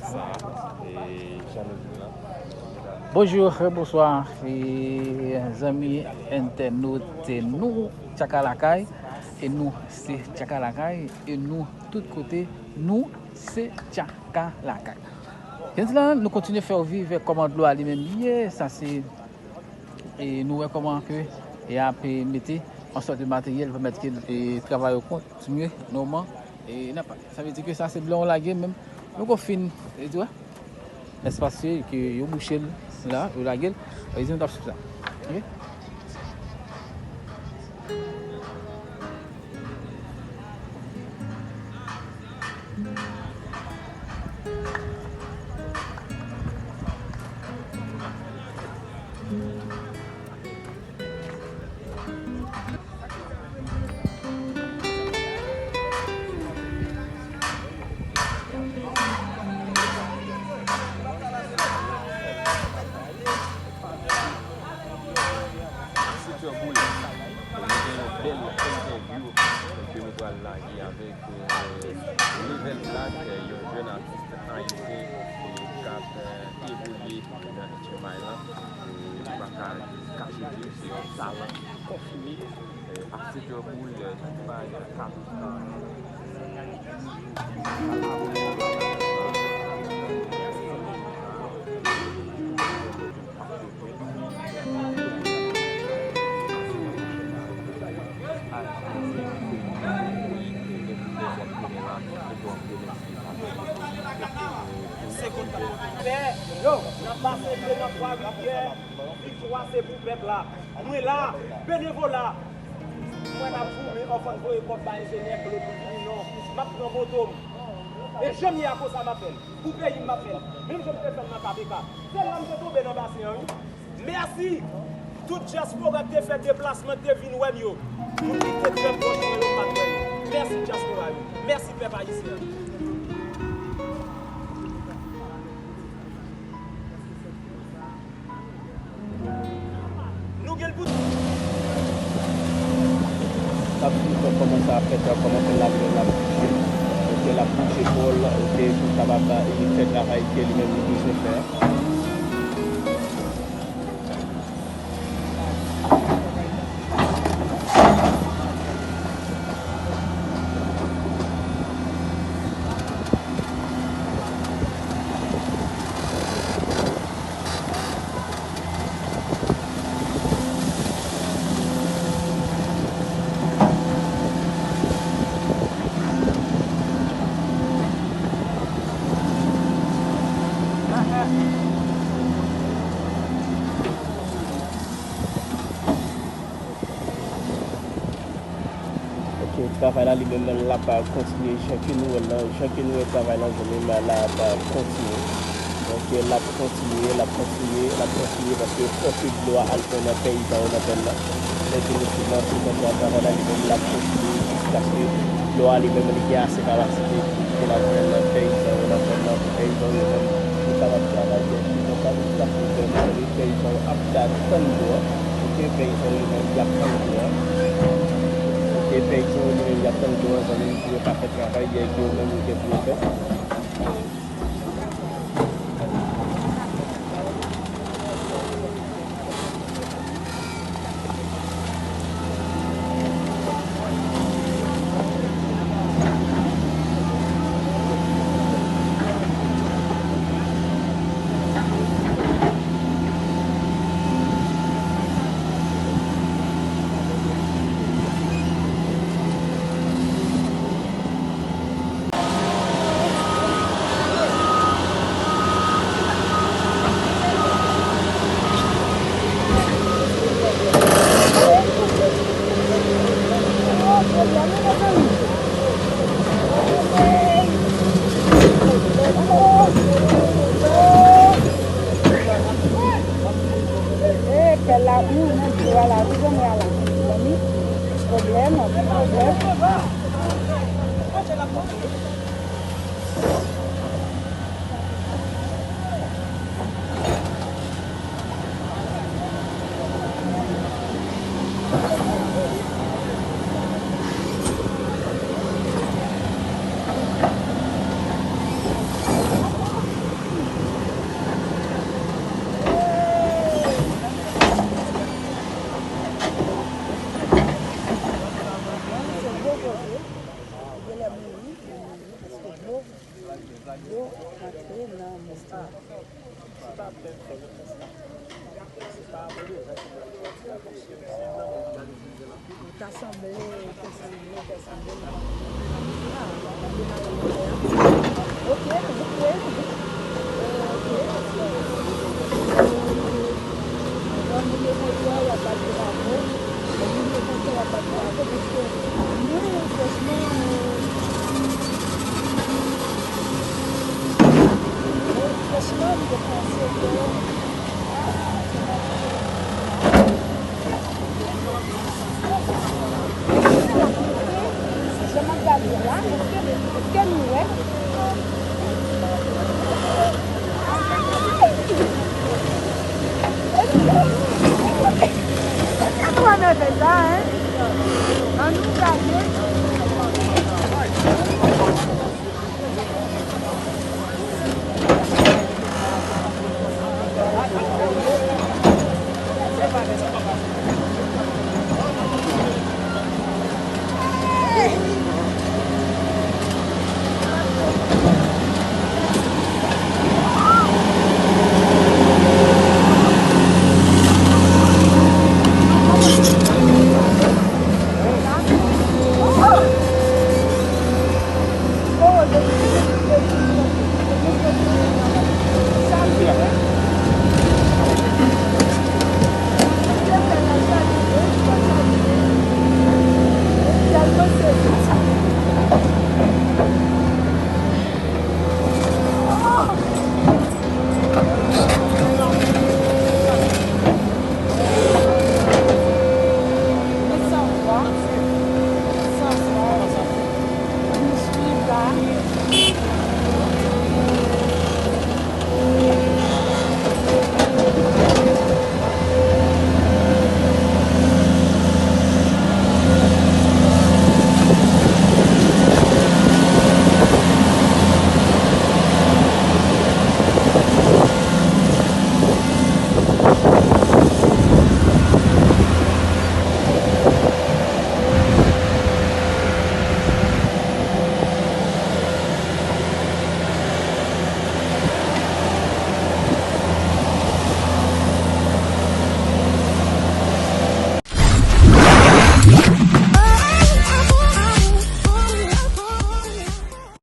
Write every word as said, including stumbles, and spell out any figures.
Sa, e, jan nou di la. Bonjou, bonswa, e, zanmi entènot nou, Tchaka Lakay, e nou se Tchaka Lakay, e nou tout kote, nou se Tchaka Lakay. Jodi la, nou kontinye fè w viv kòman dlo a li menm li ye, sa se E nou wè kòman ke y ap, e, mete yon sòt de materyèl pou pèmèt ke, e, travay yo kontinye nòmal. E n ap, sa vle di ke sa se blan yo lage menm. Nou ko fin, e, di wè. Espas ke yo bouche l la, yo lage l. Rezon t ap sou sa. Oke? Sityo Boul, nou gen yon bèl entèvyou ke nou pral lage avèk, euh, Level Black, yon jèn atis ayisyen, euh, k ap, euh, evolye nan H M I lan. Euh, li pa ka kache li, se yon talan konfime. Euh, ak Sityo Boul, euh, tout bagay ka Yo, n ap pase ble nan Twa Rivyè, viktwa se pou pèp la. Mwen la, benevola. Mwen n ap goumen, anfan voye kòb ba enjenyè Claude pou vini non. M ap pran moto m. E jan m ye a konsa m ap fè l. Pou peyi m m ap fè l. Menm jan m te fè l nan K P K. Se la m te tonbe nan basen an wi. Mèsi tout dyaspora k te fè deplasman, k te vin wè m yo. Moun ki te trè pwòch mwen yo pa t wè yo. Mèsi dyaspora yo. Mèsi pèp ayisyen an. Nou gen l pou. N ap swiv kòman sa ap fèt, kòman ke l ap, l ap bouje. Oke, l ap bouje kò l, oke, pou l kapab, e, fè travay ke li menm li bezwen fè a. Ok, travay la li menm l ap kontinye jan ke nou wè l lan, jan ke nou wè travay la, zanmi m, l ap kontinye. Donk, l ap kontinye, l ap kontinye, l ap kontinye, paske fòk ke dlo a al pran nan peyizan yo nan zòn nan. Definitivman, se konsa travay la li menm l ap kontinye jiskaske dlo a li menm li gen ase kapasite pou l al pran nan peyizan yo nan zòn nan, pou peyizan yo menm yo kapab travay byen. Se konsa nou t ap fè, peyizan yo ap tann dlo a. Ok, peyizan yo menm y ap tann dlo a. Ok, peyizan yo menm y ap tann dlo a, zanmi m, pou yo ka fè travay ke yo menm yo gen pou yo fè. Yo antre nan mouvman. Ou ta sanble, ou ta sanble, ou ta sanble. Ok, ok. Mwen, franchman, franchman, m te panse ke Jan m ap gade la, èske, èske nou wè? Èske nou wè mèvèy sa, en? Ann nou gade.